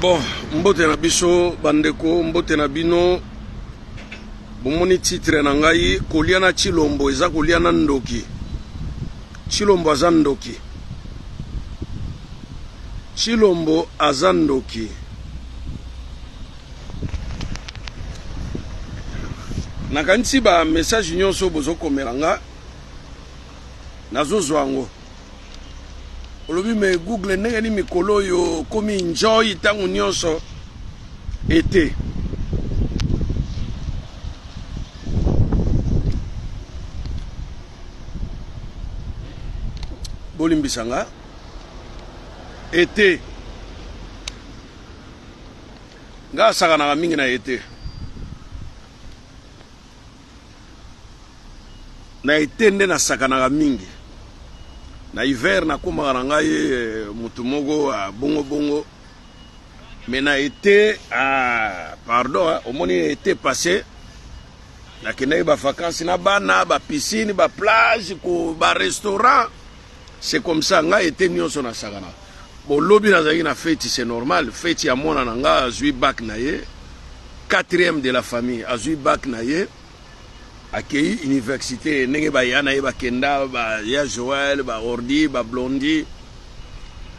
Bon, mbote na biso bandeko, mbote na bino. Bomoni titre na ngai, kolia na Tshilombo eza kolia na ndoki. Tshilombo aza ndoki. Tshilombo aza ndoki. Nakanisi ba message nyonso bozokomela nga nazozwa yango. Olobi me Google ndenge nini mikolo oyo okomi enjoy ntango nyonso ete bolimbisa nga ete nga asakanaka mingi na ete Na ete nde nasakanaka mingi. Na hiver nakomaka na ngai eh, motu moko ah, bongo bongo mais na ete ah, pardon ah, omoni ete passe nakendaki ba vacances na bana ba piscine ba plage ko ba restaurant c'est comme ça ngai ete nyonso nasakana bon lobi nazalaki na feti c'est normal feti ya mwana na ngai azwi bac na ye quatrième de la famille azwi bac na ye Akeyi universite ndenge ba ya na ye bakenda ba ya Joël ba Ordi ba Blondie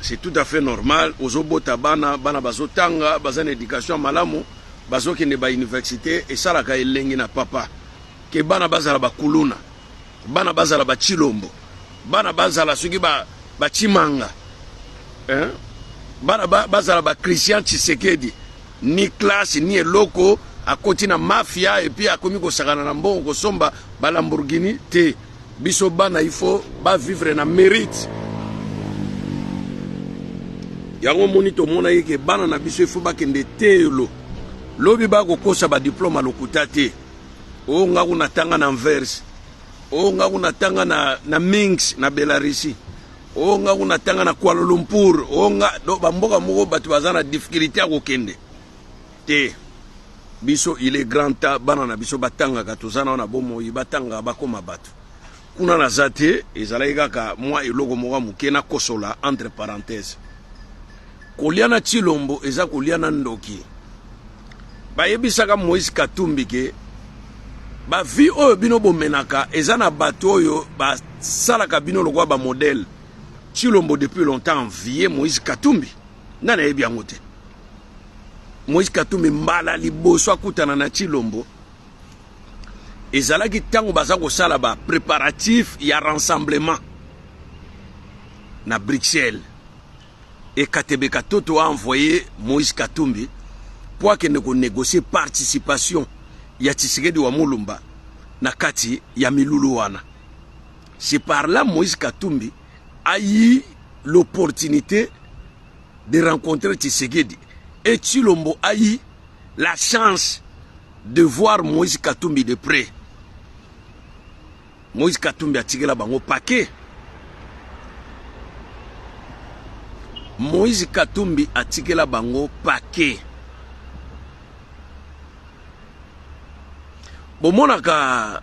c'est tout à fait normal ozobota bana bana bazotanga baza na education ya malamu bazokende ba universite esalaka elengi na papa ke bana bazala bakuluna bana bazala ba Tshilombo bana bazala soki ba ba Tshimanga hein? bana ba, bazala ba Christian Tshisekedi ni classe ni eloko akoti na mafia et puis akomi kosakana na mbongo kosomba ba Lamborghini te biso bana il faut ba vivre na mérite yango omoni tomonaki ke bana na biso il faut bakende teyelo lobi bakokosa ba diplome ya lokuta te o oh, nga kuna tanga na Anvers o oh, nga kuna tanga na, na Minsk na Belarusie o oh, nga kuna tanga na Kuala Lumpur o nga do bamboka moko bato baza na difficulté ya kokende te biso il est grand temps bana na biso batangaka toza nao na bomoi batangaka bakoma bato kuna naza te ezalaki kaka mwa eloko moko ya moke nakosola entre parenthèse kolia na Tshilombo eza kolia na ndoki Bayebisaka Moïse Katumbi ke ba vie oyo bino bomenaka eza na bato oyo basalaka bino lokola ba modèle. Tshilombo depuis longtemps envie Moïse Katumbi. Nani ayebi yango te? Moïse Katumbi mbala liboso akutana na Tshilombo ezalaki ntango baza kosala ba préparatifs ya rassemblement na Bruxelles. Et Katebe Katoto a envoyé Moïse Katumbi pour akende ko négocier participation ya Tshisekedi wa Mulumba na kati ya milulu wana. C'est par là Moïse Katumbi a eu l'opportunité de rencontrer Tshisekedi et Tshilombo a eu la chance de voir Moïse Katumbi de près. Moïse Katumbi atikela bango paquet. Moïse Katumbi atikela bango paquet. Bomonaka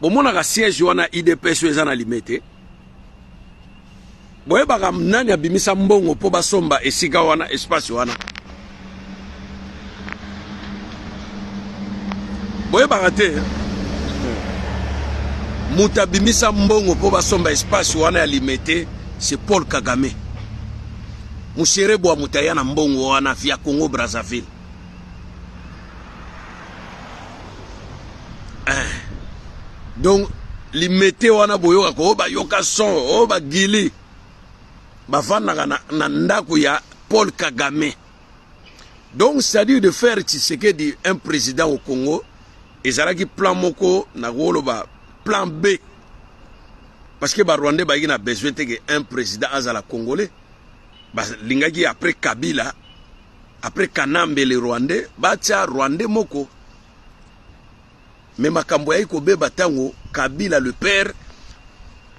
bomonaka siège wana IDPS oyo eza na Limete. Boyebaka nani abimisa mbongo mpo basomba esika wana espace wana? Boyebaka te moto abimisa mbongo mpo basomba espace wana ya Limete, c'est Paul Kagame. Muserebwa moto aya na mbongo wana via Congo Brazzaville. Eh. Donc limete wana boyokaka oyo bayoka son oyo bagili bafandaka na, na ndako ya Paul Kagame. Donc c'est-à-dire de faire Tshisekedi un président au Congo ezalaki plan moko nakoloba plan B parce que ba Rwandais bayaki na besoin te que un président azala congolais balingaki après Kabila Après Kanambe le Rwandais batia Rwandais moko mais makambo yaki kobeba ntango Kabila le père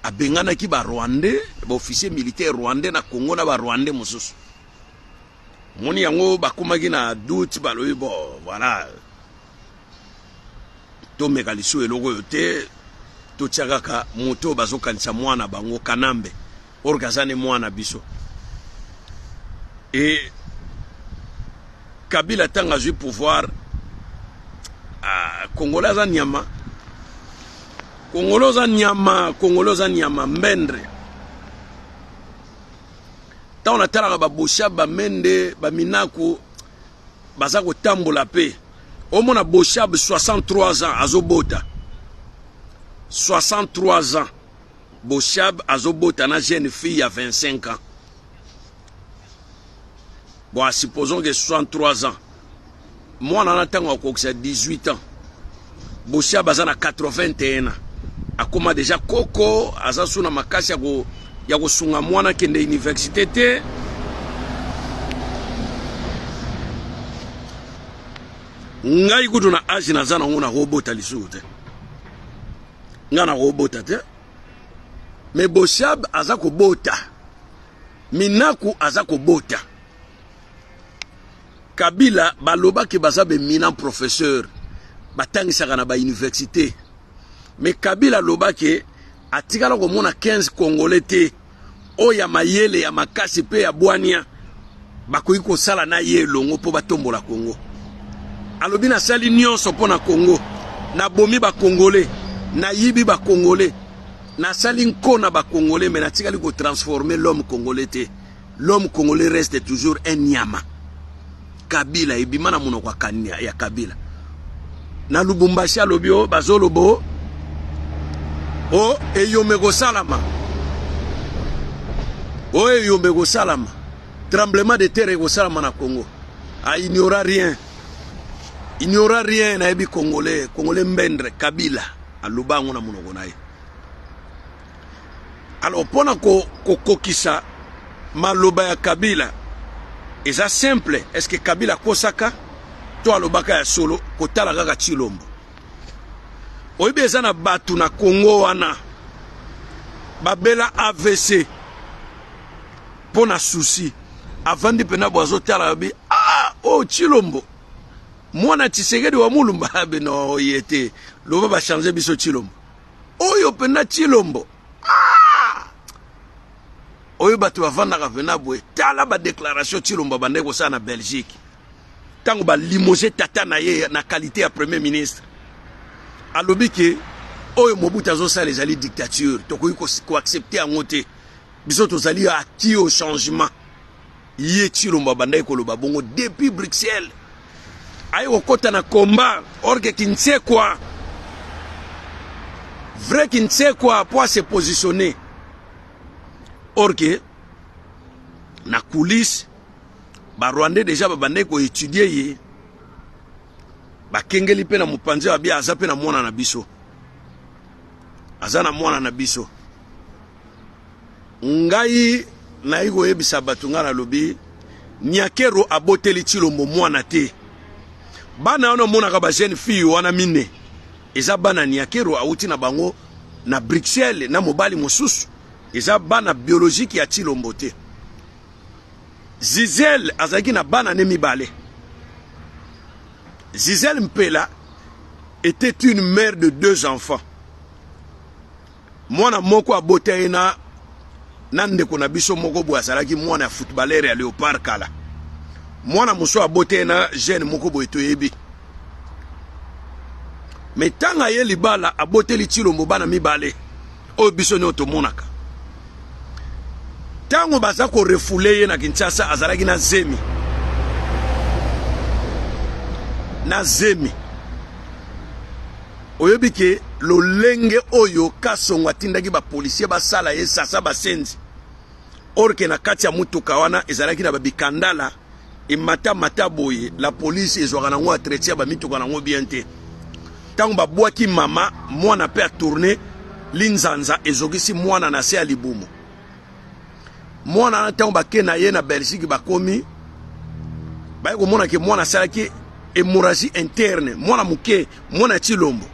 abenganaki ba Rwandais ba officier militaire rwandais na Congo na ba Rwandais mosusu moni yango bakomaki na doute balobi bon voilà tomeka lisusu eloko oyo te totia kaka moto oyo bazokanisa mwana bango Kanambe or aza ne mwana biso e. Kabila ntango azwi pouvoir, ah, Congolais aza nyama. Congolais oza nyama, Congolais oza nyama mbendre. Ntango natalaka babosha bamende baminaku baza kotambola mpe omona Boshab 63 ans azobota 63 ans Boshab azobota na jeune fille ya 25 ans. Bon, supposons que 63 ans mwana wana ntango akokisa 18 ans, Boshab aza na 81 ans, akoma deja koko, aza su na makasi ya kosunga mwana akende université te. Ngai kutu na age naza nango nakobota lisusu te, ngai nakobota te. Me Boshab aza kobota, Minaku aza kobota. Kabila balobaki baza beminant professeur, batangisaka na bauniversité. Me Kabila alobaki atikala komona 15 Congolais te oyo ya mayele ya makasi mpe ya bwania bakoki kosala na ye elongo mpo batombola Congo. Alobi nasali nyonso mpo na Congo, nabomi bakongole, nayibi bakongole, nasali nko na bakongole, me natikali kotransforme l'homme congolais te. L'homme congolais reste toujours un nyama. Kabila ebima na monoko ya Kabila. Na Lubumbashi alobi o bazolobo o eyombe kosalama, o eyombe kosalama, tremblement de terre ekosalama na Congo. Ah, il n'y aura rien, il n'y aura rien. Nayebi congolais, congolais mbendre. Kabila aloba yango na monoko na ye. Alors mpona kokokisa maloba ya Kabila eza simple. Est-ce que Kabila akosaka to alobaka ya solo? Kotala kaka Tshilombo, oyebi eza na bato na Congo wana babela AVC mpo na susi, avandi mpena bo azotala yobi, ah, oyo oh, Tshilombo mwana Tshisekedi wa Mulumba abe no ye te, loba bachange biso Tshilombo oyo mpena Tshilombo, ah! Oyo bato bavandaka mpena boye. Tala badéclaration Tshilombo abandaki kosala na Belgique ntango balimoge tata na ye na qualité ya premier ministre. Alobi ke oyo Mobutu azosala ezali dictature, tokoki koaccepte yango te, biso tozali acquis au changement. Ye Tshilombo abandaki koloba bongo depuis Bruxelles, aye kokɔta na combat orke Kinsekwa, vrai Kinsekwa, po ase positionner. Orke na coulisse barwandais déjà babandaki koétudie ye, bakengeli mpe na mopanzi, babi aza mpe na mwana na biso, aza na mwana na biso. Ngai nayi koyebisa bato, ngai nalobi Nyakero aboteli Tshilombo mwana te. Bana wana omonaka ba jeune fille wana mine eza bana Nyakero awuti na bango na Bruxelles na mobali mosusu, eza bana biologique ya Tshilombo te. Zizel azalaki na bana ne mibale. Zizel Mpela était une mère de deux enfants. Mwana moko abota ye na ndeko na biso moko boye, azalaki mwana ya footballeur ya Léopard kala. Mwana mosusu abota ye na jeune moko boye toyebi. Me ntango aye libala, aboteli Tshilombo bana mibale oyo biso nyonso tomonaka. Ntango baza korefule ye na Kinshasa, azalaki na zemi, na zemi. Oyebi ke lolenge oyo Kasongo atindaki bapolisier basala ye sasa basenzi, or ke na kati ya mutuka wana ezalaki na babikandala emata mata boye, la police ezwaka nango entretien ya bamituka nango bien te. Ntango babwaki mama mwana mpe atourne linzanza, ezokisi mwana na se ya libumu. Mwana wana ntango bake na ye na Belgique, bakomi baye komona ke mwana asalaki hémorragie interne. Mwana moke, mwana ya Tshilombo,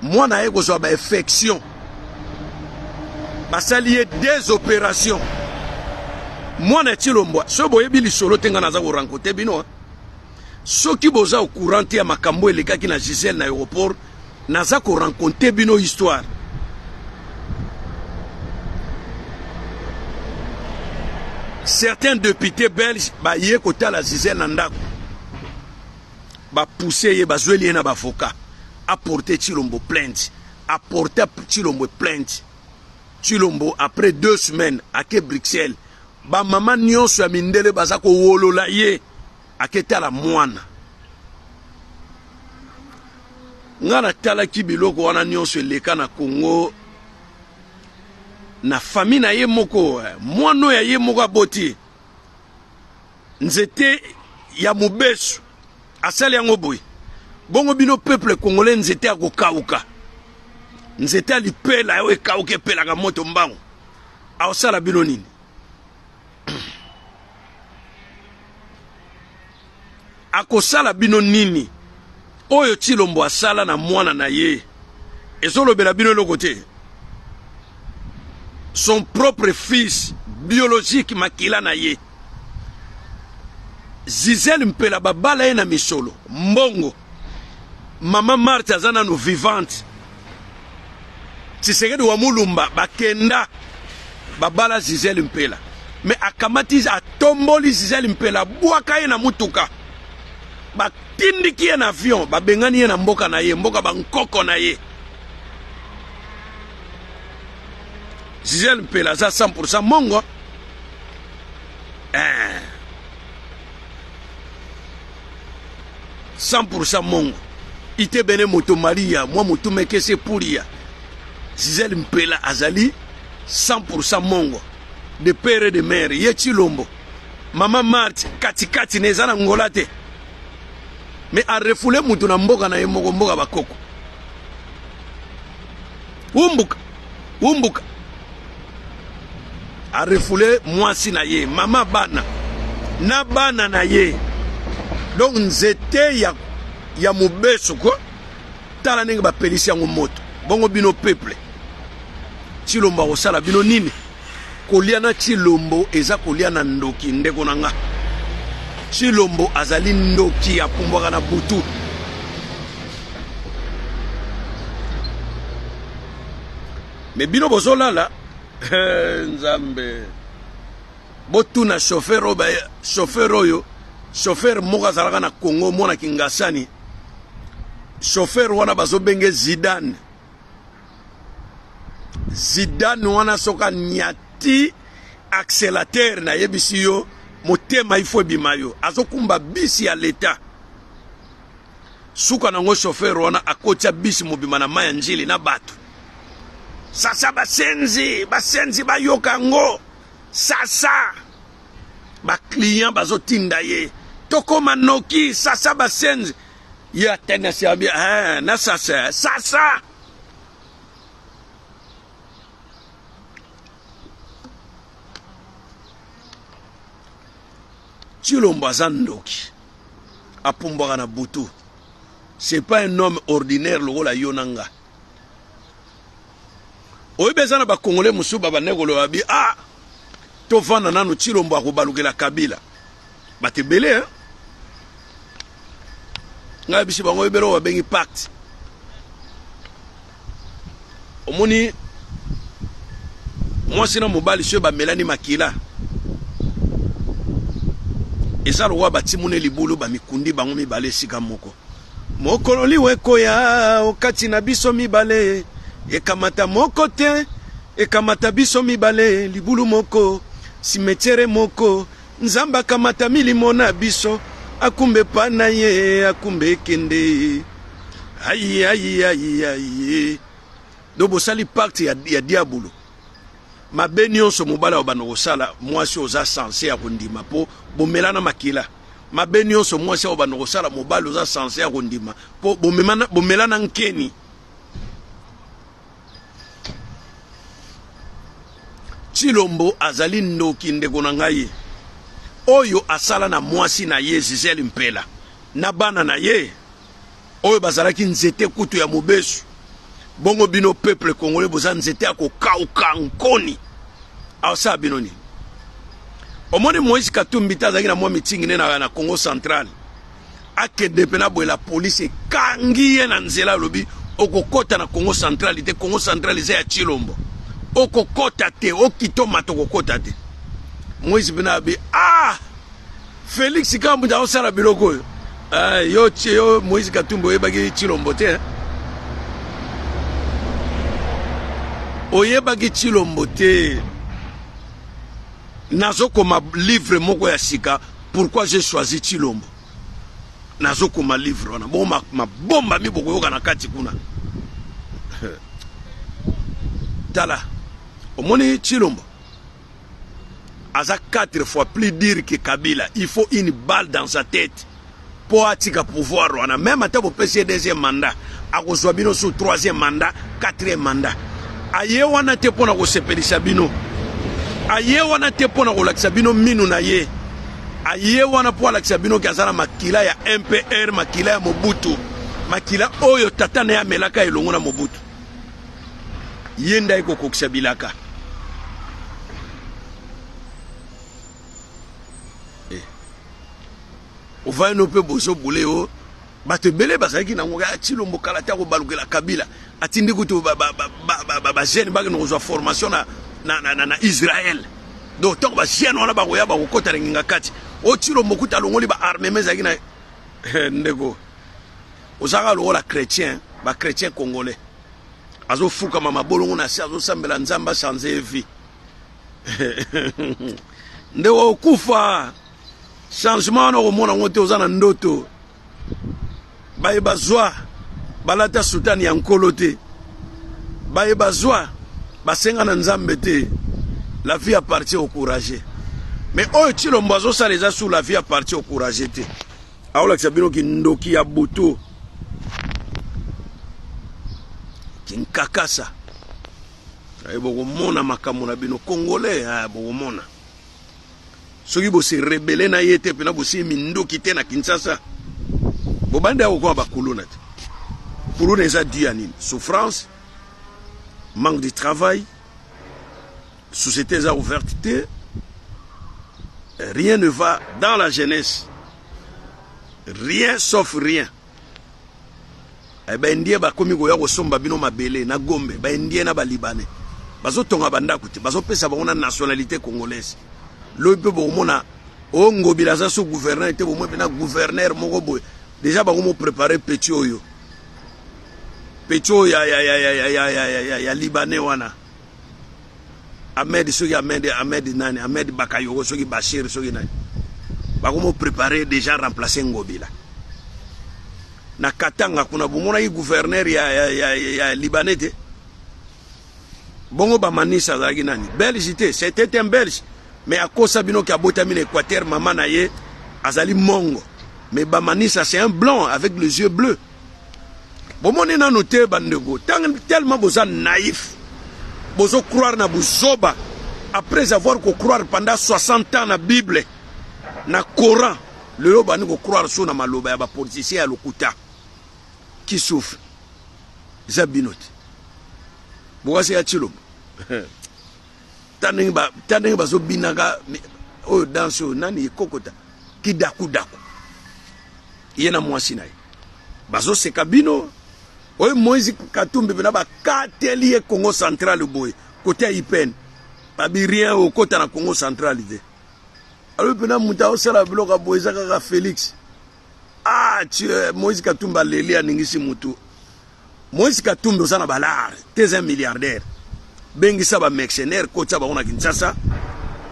mwana aye kozwa bainfection, basali ye des opérations. Mwana ya Tshilombo, soki boyebi lisolo te, ngai naza korankote bino, soki boza au courant te ya makambo elekaki na Gisele na aéroport, naza korencontre bino histoire. Certains députés belges baye kotala Gisèle na ndako, bapousse ye, bazweli ye na bavocat, aporte Tshilombo plainte, aporte Tshilombo plainte. Tshilombo après 2 semaines ake Bruxelles, bamama nyonso ya mindele baza kowolola ye, aketala mwana. Nga natalaki biloko wana nyonso eleka na Congo, na famille na ye moko, mwana oyo ya ye moko aboti, nzete ya mobesu asali yango boye. Bongo bino peuple congolais, nzete ya kokauka, nzete ya lipela oyo ekauka, epelaka moto mbango, aosala bino nini? Akosala bino nini? Oyo Tshilombo asala na mwana na ye ezolobela bino eloko te? Son propre fils biologique, makila na ye, Gisele Mpela, babala ye na misolo, mbongo. Mama Marthe aza nanu vivante. Tshisekedi wa Mulumba bakenda babala Gisele Mpela, me akamati, atomboli Gisele Mpela, bwaka ye na mutuka, batindiki ye na avion, babengani ye na mboka na ye, mboka bankoko na ye. Gisele Mpela aza 100% mongo, eh. 100% mongo ite bene moto maria mwa motu mekese puria. Gisele Mpela azali 100% mongo de père et de mère. Ye Tshilombo, mama Marthe katikati na eza na Ngola te, mais arefule mutu na mboka na ye moko, mboka bakoko. Umbuka umbuka, arefule mwasi na ye, mama bana na bana na ye. Donc nzete ya mobesu ko, tala ndenge bapelisi yango moto. Bongo bino peuple, Tshilombo akosala bino nini? Kolia na Tshilombo eza kolia na ndoki, ndeko na nga. Tshilombo azali ndoki, apumbwaka na butu. Me bino bozolala, Nzambe. Botuna chauffeur oyo, chauffeur oyo, chauffeur moko azalaka na Congo, mwana Kingasani. Chauffeur wana bazobenge Zidane. Zidane wana, soki aniati accélérateur, nayebisi yo, motema ifo ebima yo. Azokumba bisi ya leta. Suka nango, chauffeur wana akotia bisi mobima na mai ya Njili na bato. Sasa basenzi, basenzi bayoka yango. Sasa baclient bazotinda ye, tokóma noki, sasa basenzi. Ye atenesi abi eh, na sasa sasa. Tshilombo aza ndoki, apumbwaka na butu. C'est pas un homme ordinaire lokola yo na nga. Oyebi, eza na bakongole mosusu babandaki koloba bi ah, tovanda nanu, Tshilombo akobalukela Kabila. Bato ebele, hein? Ngai bisi bango ebele oyo babengi pacte. Omoni mwasi na mobali soki bamelani makila, eza lokola batimuna libulu, bamikundi bango mibale esika moko. Mokolo liwa ekoya okati na biso mibale, ekamata moko te, ekamata biso mibale, libulu moko, cimetière moko. Nzambe akamata milimo na biso, akumbe pa na ye, akumbe ekende. Ayi ayi ayi ayi. Do bosali pacte ya diabolo. Mabe nyonso mobali ayo banda kosala, mwasi oza censé ya kondima mpo bomelana makila. Mabe nyonso mwasi ayo banda kosala, mobali oza censé ya kondima mpo bomelana nkeni. Tshilombo azali ndoki, ndeko na ngai. Oyo asala na mwasi na ye Gisele Mpela na bana na ye oyo bazalaki nzete kutu ya mobesu, bongo bino peuple congolais boza nzete ya kokauka, nkoni, asala bino nini? Omoni Moïse Katumbi te azalaki na mwa mitingi nde na Congo Central, akende mpe na boye, la police ekangi ye na nzela, alobi okokɔta na Congo Central te, Congo Central eza ya Tshilombo, okokɔta te, okita omata, okokɔta te. Moïse mpena abi ah Felix Kambuta aosala biloko oyo. Ah, yo, yo Moïse Katumbi oyebaki Tshilombo te. Oyebaki Tshilombo te. Nazokoma livre moko ya sika pourquoi j'ai choisi Tshilombo. Nazokoma livre wana. Bon mabombami bokoyoka na kati kuna. Tala. Omoni Tshilombo aza 4 fois plus dur que Kabila. Il faut une balle dans sa tête po atika pouvoir wana. Même ata bopesi ye deuxième mandat, akozwa bino sur troisième mandat, quatrième mandat. Aye wana te pona kosepelisa bino. Aye wana te pona kolakisa bino minu na ye. Aye wana po alakisa bino ke aza na makila ya MPR, makila ya Mobutu, makila oyo tata na ye amelaka elongo na Mobutu. Ye nde aye kokokisa bilaka. Eh. Ovandi no mpe bozo bule yo bato ebele bazalaki nango ya Tshilombo kala te akobalukela Kabila atindi kutu bajeune bakende kozwa formation na, na, na, na, na Israël donc ntango bajeune wana bakoya bakokota na nginga kati o Tshilombo kutu alongoli baarmement ezalaki na eh, ndeko ozalaka lokola chrétien ba chrétien congolais azofukama mabolongo na se azosambela nzambe achange ye vie ndeko okufa changement wana okomona yango te oza na ndoto baye bazwa balata sutani ya nkolo te baye bazwa basenga na nzambe te la vie appartient au courageux mais oyo Tshilombo azosala eza sur la vie appartient au courageux te aolakisa bino kindoki ya butu kinkakasa aye bokomona makambo na bino congolais ah, bokomona soki bose rebele na ye te mpena bosie minduki te na kinshasa bobandi ya kokoma bakuluna te kuluna eza du ya nini souffrance manque de travail société eza ouverte te rien ne va dans la jeunesse rien sauf rien eh, baindien bakomi koya kosomba bino mabele na gombe baindien na balibanais bazotonga bandako te bazopesa bango na nationalité congolaise lobi mpe bokomona o oh, ngobila aza so gouverneur te bomoi mpe na gouverneur moko boye deja bango moprépare petit oyo petit oyo ya, ya, ya, ya, ya, ya, ya, ya, ya libanais wana Ahmed soki Ahmed Ahmed nani Ahmed Bakayoko soki Bashir soki nani bakomo préparer déjà remplacer Ngobila na Katanga kuna bomonaki gouverneur ya, ya, ya, ya Libanais te bongo bamanisa azalaki nani belge te c'était un belge mais akosa bino ke abotami na Équateur mama na ye azali mongo mais bamanisa c'est un blanc avec les yeux bleus Bomoni nanu te bandeko, tellement boza naïf, bozo croire na buzoba après avoir ko croire pendant 60 ans na Bible, na Coran, lelo bandi ko croire so na maloba ya ba politiciens ya lokuta. Qui souffre? Eza bino te. Bokasi ya Tshilombo. Ta ndenge bazobinaka oyo danse oyo nani ekokota kidakudaku ye na mwasi na ye bazoseka bino oyo Moïse Katumbi pena bakateli ye Congo central boye kote ya IPN babi rien okota na Congo central te alobi pena moto aosala biloko ya boye eza kaka Felix ah tu Moïse Katumbi aleli aningisi motu Moïse Katumbi oza na balare te eza milliardaire bengisa ba mercenaires kotia bango na Kinshasa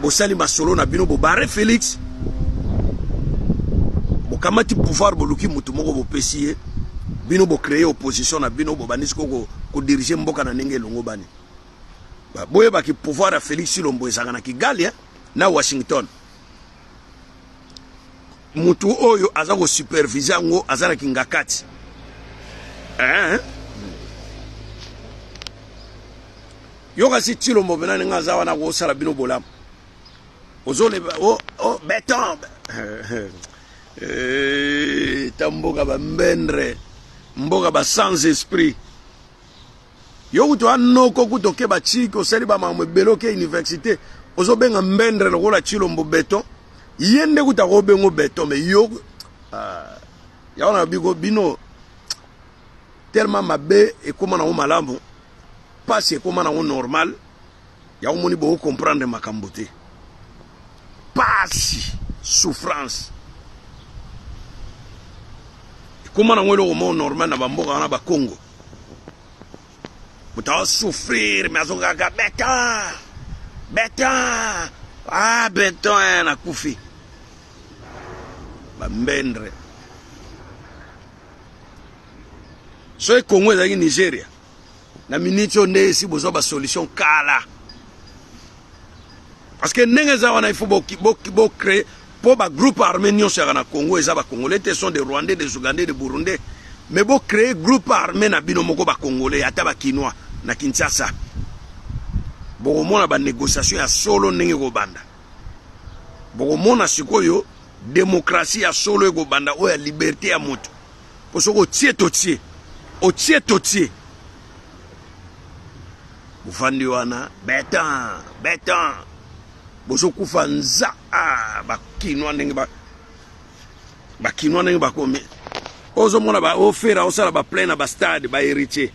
bosali masolo na bino bobare Felix bokamati pouvoir boluki mutu moko bopesi ye bino bocree opposition na bino bobandi sikoyo kodirige mboka na ndenge elongobani boyebaki pouvoir ya Felix Tshilombo ezalaka na Kigali eh, na Washington mutu oyo aza ko superviser yango aza na kingakati eh? yo kasi Tshilombo mpena ndenge aza wana kosala bino bolamu ozoleba oh, oh, beton eh, ta mboka bambendre mboka ba sans esprit Yo kutu anoko kutu oke ba chiki osali ba makambo ebele oke universite ozobenga mbendre lokola Tshilombo beton ye nde kutu akobengo beton mais yo ah, yango na biko bino tellement mabe ekoma nango malamu pasi ekoma nango normal yango moni boko comprendre makambo te. Pasi, souffrance. Ekoma nango eloko moko normal na bamboka wana ba Congo. Moto azo souffrir mais azongaka beton beton ah beton eh, nakufi bambendre. Soki Congo ezalaki Nigeria na minute oyo nde esi bozwa ba solution kala parce que ndenge eza wana il faut bo, bo, bo créer mpo ba groupe armé nyonso yaka na Congo eza ba congolais te sont des rwandais des ougandais des burundais mais bo créer groupe armé na bino moko ba congolais ata ba kinois na Kinshasa bokomona ba négociation ya solo ndenge ekobanda bokomona sikoyo démocratie ya solo ekobanda oyo ya liberté ya moto Po soki otie totie, otie totie. Bofandi wana beton beton, bozokufa nza ah, bakinois ndenge ba bakinois ndenge bakomi ozomona ba ofera osala ba plein na ba stade ba héritier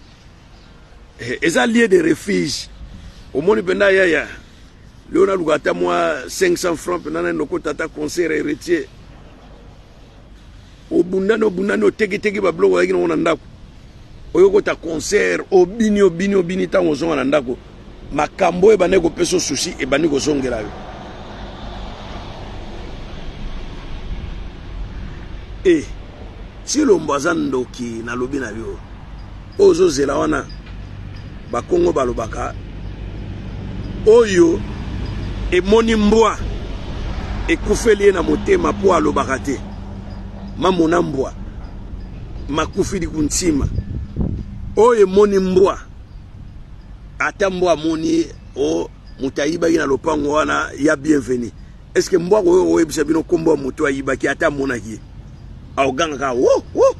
eh, eza lieu de refuge omoni mpenza yaya leo naluka ata mwa 500 francs mpenza nani lokota ata concert héritier Obundani obundani otekiteki ba biloko ozalaki nango na ndako, oyo okota concert obini obini obini, ntango ozonga na ndako makambo oyo ebandaki kopesa souci ebandi kozongela yo. E Tshilombo aza ndoki, nalobi na yo oyo ozozela wana bakongo balobaka oyo emoni mbwa ekufeli ye na motema mpo alobaka te mamona mbwa makufili kuntima oyo emoni mbwa ata mbwa amoni o moto ayibaki na lopango wana ya bienvenu est-ce que mbwa oyo oyebisa bino nkombo ya moto ayibaki ata amonaki ye aogangaka wo wo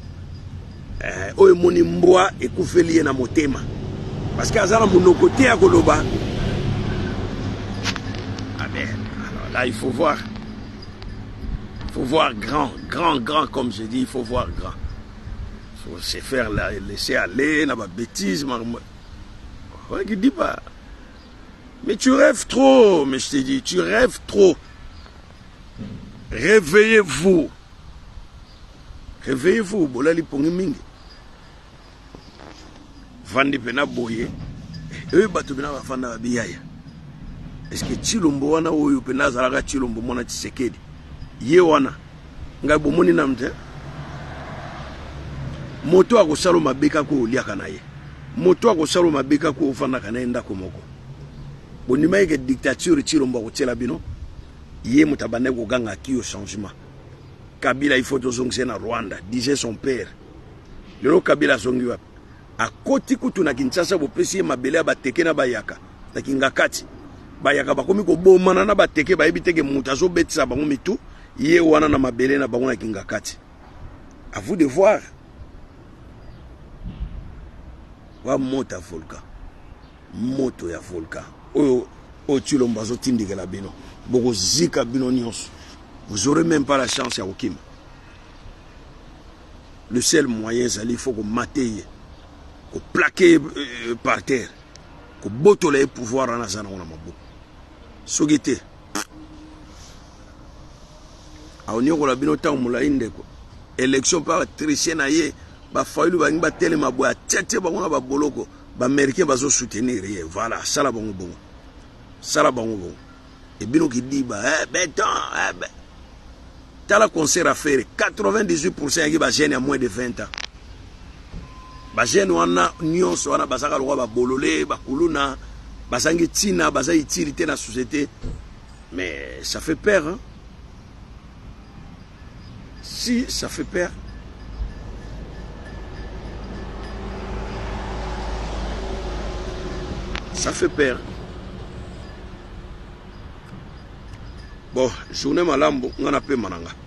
eh, oyo emoni mbwa ekufeli ye na motema parce que aza na monoko te ya koloba amen alors là il faut voir il faut voir grand grand grand comme je dis il faut voir grand il faut se faire la, laisser aller na ba bêtises ouais, qui dit pas mais tu rêves trop mais je te dis tu rêves trop réveillez-vous Réveillez-vous, bolali pongi mingi. Vandi pena boye. Oyo bato pena bafanda babiyaya. Est-ce que Tshilombo wana oyo pena azalaka Tshilombo mwana Tshisekedi? Ye wana ngai bomoni nanu te. Moto akosala mabe kaka oliaka na ye. Moto akosala mabe kaka ofandaka na ye ndako moko. Bondimaki ke dictature Tshilombo akotiela bino? Ye moto abandaki koganga kiyo changement. Kabila il faut tozongisa ye na Rwanda, disait son père. Lelo Kabila azongi wapi? Akoti kutu na Kinshasa, bopesi ye mabele ya bateke na bayaka na Kingakati. Bayaka bakomi kobomana na bateke, bayebi teke moto azobetisa bango mitu, ye wana na mabele na bango na Kingakati. À vous de voir. Wa mota volcan. Moto ya volcan oyo oyo Tshilombo azotindikela bino, bokozika bino nyonso. Vous aurez même pas la chance ya kokima. Le seul moyen ezali il faut komate ye, koplake ye euh, par terre, kobotola ye pouvoir wana aza nango na maboko. Soki te aoniokola bino ntango molai ndeko. Election mpe atriche na ye, bafayulu balingi batelema boye, atiatie bango na baboloko. Ba americains bazo soutenir ye voilà sala bango bongo sala bango bongo et bino kidiba eh beton eh be. Tala concert à faire 98% yaki ba jeunes ya moins de 20 ans ba jeunes wana nyonso wana bazaka lokola ba bolole ba kuluna bazangi ntina baza utilité na société mais ça fait peur hein? Si ça fait peur. Ça fait peur. Bon, journée malambo, nga na pema na nga.